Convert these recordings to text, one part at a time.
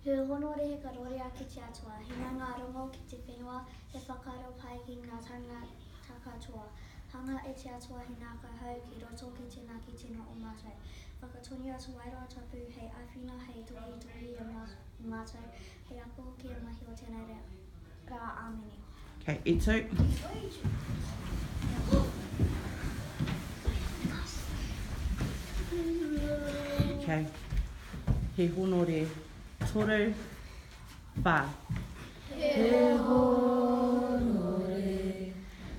He honore, he karore ake te Atua, he maungārongo ki te whenua, he whakaaro pai ki ngā tangata katoa. Hanga e te Atua he ngākau hou ki roto ki tēnā ki tēnā o mātou. Whakatonia to Wairua Tapu hei āwhina, hei tohitohi i a mātou, hei ako hoki i a mahi o tēnei rā. Āmene. Okay, e tū. Okay. He honore. Toru, wha. He honore,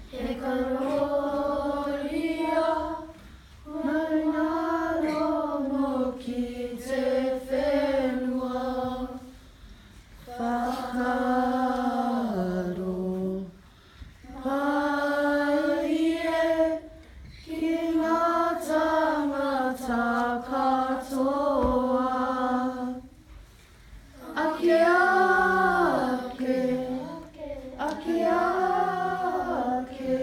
he karoria, maungarongo ki te whenua. Whakaaro pai e ki ngā tāngata katoa. Ake ake, ake ake,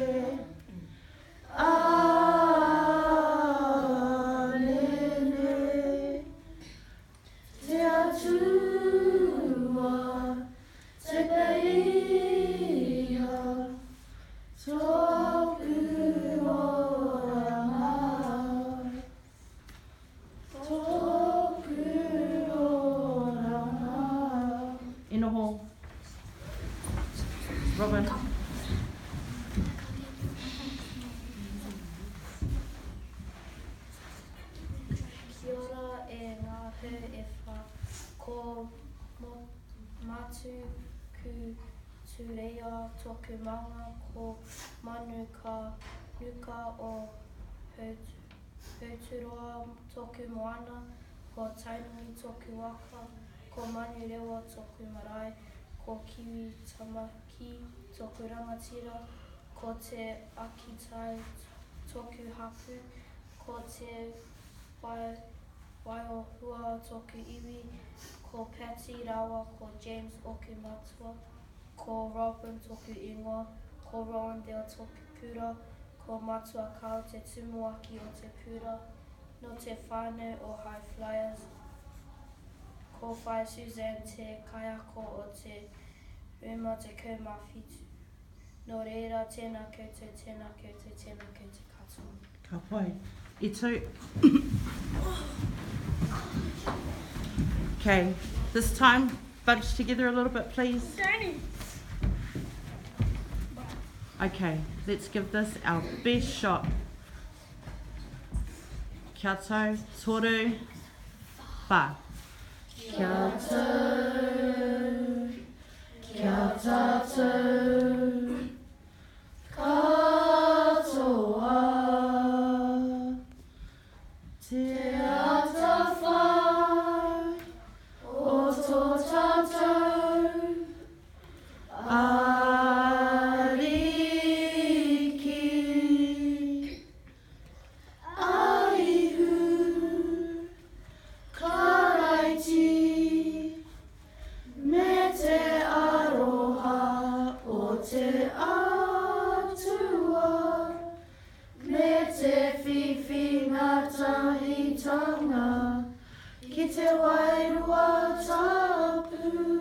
ānene. Te Atua, te Peiha, tōku oranga. Tōku oranga. E noho. Robin. Kia ora e ngā hau e wha, ko Matu ku Tureia toku maunga, ko Manu ka nuka o Hauturoa toku moana, ko Tainui toku waka, ko Manurewa toku marae, ko Kiwi Tamaki toku rangatira, ko Te Akitai toku hapu, Ko Te Waiohua toku iwi, ko Patty rawa ko James oku matua, ko Robin toku ingoa, ko Rowandale toku kura, ko Matua Carl te tumuaki o te kura, no te whanau o High Flyers, ko Whaea Suzanne te kaiako o te 57. Nō reira, tēnā koutou, tēnā koutou, tēnā koutou katoa. Ka pai. E tū. Okay, this time, bunch together a little bit, please. Danny. Okay, let's give this our best shot. Kia tau, toru, wha. Kia tau, Kia tātou katoa te atawhai o tō tātou Ariki, a Ihu Karaiti. Me te aroha o te Atua, me te whiwhinga tahitanga ki te Wairua Tapu.